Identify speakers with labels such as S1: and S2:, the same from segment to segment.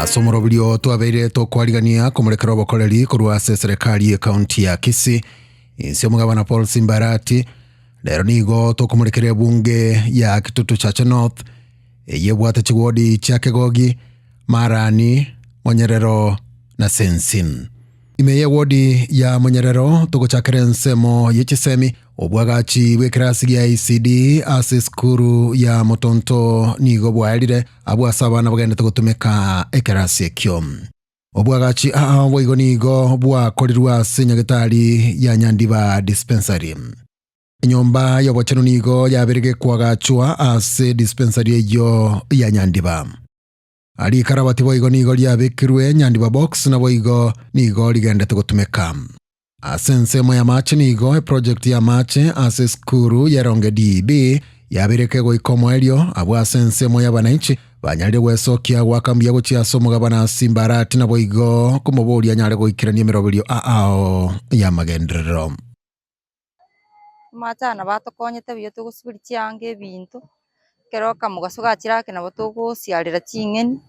S1: Ase omoroberio twabeire tokwarigania komorekera obokoreri korwa ase eserekari y'ekaunti ya Kisii inse omogabana Paul Simbarati rero nigo tokomorekera ebunge ya Kitutu Chache North eyio ebwate chiwodi chia Kegogi, Marani, Monyerero na Sensin. Ime y'ewodi ya Monyerero togochakera ensemo ye chisemi, obwagachi bw'ekerasi gia ECD ase esukuru ya Motonto nigo bwaerire abwo ase abana bagendete gotumeka ekerasi ekio. Obwagachi aa boigo nigo bwakorirwe ase nyagetari ya Nyandiba Dispensary. Enyomba y'obochenu nigo yabeire gekwagachwa ase dispensary eyio ya Nyandiba. Rikarabati boigo nigo riabekirwe Nyandiba Box naboigo nigo rigendete gotumeka. Ase ensemo y'amache nigo eproject y'amache ase esukuru y'Eronge DEB yabeire kegoika omoerio abwo ase ensemo y'abananchi banyarire gwesokia goaka mbuya gochia ase omogabana Simba Arati naboigo komoboria anyare goikerania emeroberio ao y'amagenderero.
S2: Amache aya nabo atokonyete buya togosiberia chianga ebinto, ekero akamogaso gachire ake nabo togosiarera ching'eni,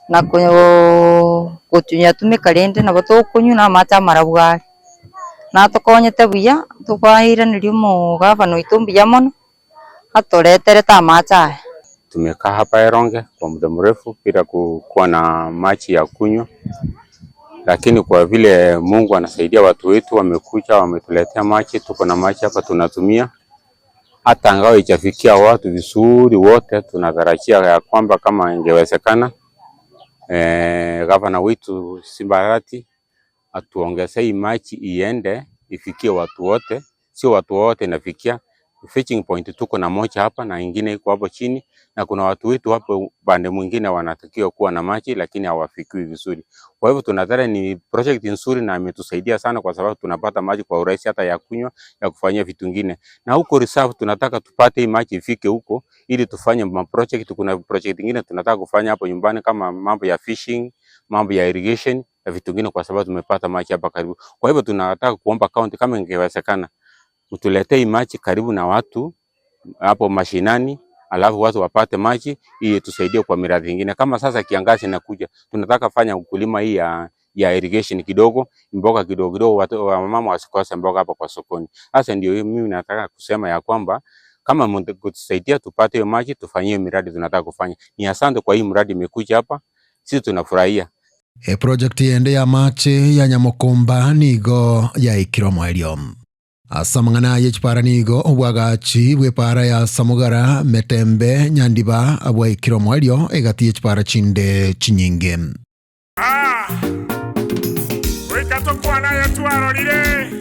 S2: na konyoooo gotunyatumeka rende nabo tokonywa na amache amarabu are. Natokonyete buya, tokoiraneria omogavana oito mbuya mono, atoreterete amache aya.
S3: Tumekaa hapa Eronge kwa muda mrefu bila kuwa na maji ya kunywa, lakini kwa vile Mungu anasaidia watu wetu, wamekuja wametuletea maji, tuko na maji hapa tunatumia, hata ingawa haijafikia watu vizuri wote, tunatarajia ya kwamba kama ingewezekana eh, gavana wetu Simba Arati atuongezee hii maji iende ifikie watu wote, sio watu wote inafikia. Fetching point tuko na moja hapa na ingine iko hapo chini, na kuna watu wetu hapo upande mwingine wanatakiwa kuwa na maji lakini hawafikiwi vizuri. Kwa hivyo tunadhani ni project nzuri na imetusaidia sana, kwa sababu tunapata maji kwa urahisi, hata ya kunywa, ya kufanyia vitu vingine. Na huko reserve tunataka tupate hii maji ifike huko ili tufanye ma project. Kuna project ingine tunataka kufanya hapo nyumbani kama mambo ya fishing, mambo ya irrigation na vitu vingine, kwa sababu tumepata maji hapa karibu. Kwa hivyo tunataka kuomba county kama ingewezekana, mtuletee maji karibu na watu hapo mashinani, alafu watu wapate maji ili tusaidie kwa miradi mingine. Kama sasa kiangazi inakuja, tunataka fanya ukulima hii ya ya irrigation kidogo, mboga kidogo kidogo, watu wamama wasikose mboga hapa kwa sokoni. Sasa ndio mimi nataka kusema ya kwamba kama mtatusaidia tupate hiyo maji, tufanyie miradi tunataka kufanya. Ni asante kwa hii mradi imekuja hapa, sisi tunafurahia.
S1: Eproject ende y'amache ya Nyamokomba nigo yaikire omoerio. Ase amang'ana aye chipara nigo obwagachi bw'epaara ya Samugara, Metembe, Nyandiba bwaikire omoerio egati ye chipara chinde chinyinge.
S4: Goika tokwane aya twarorire.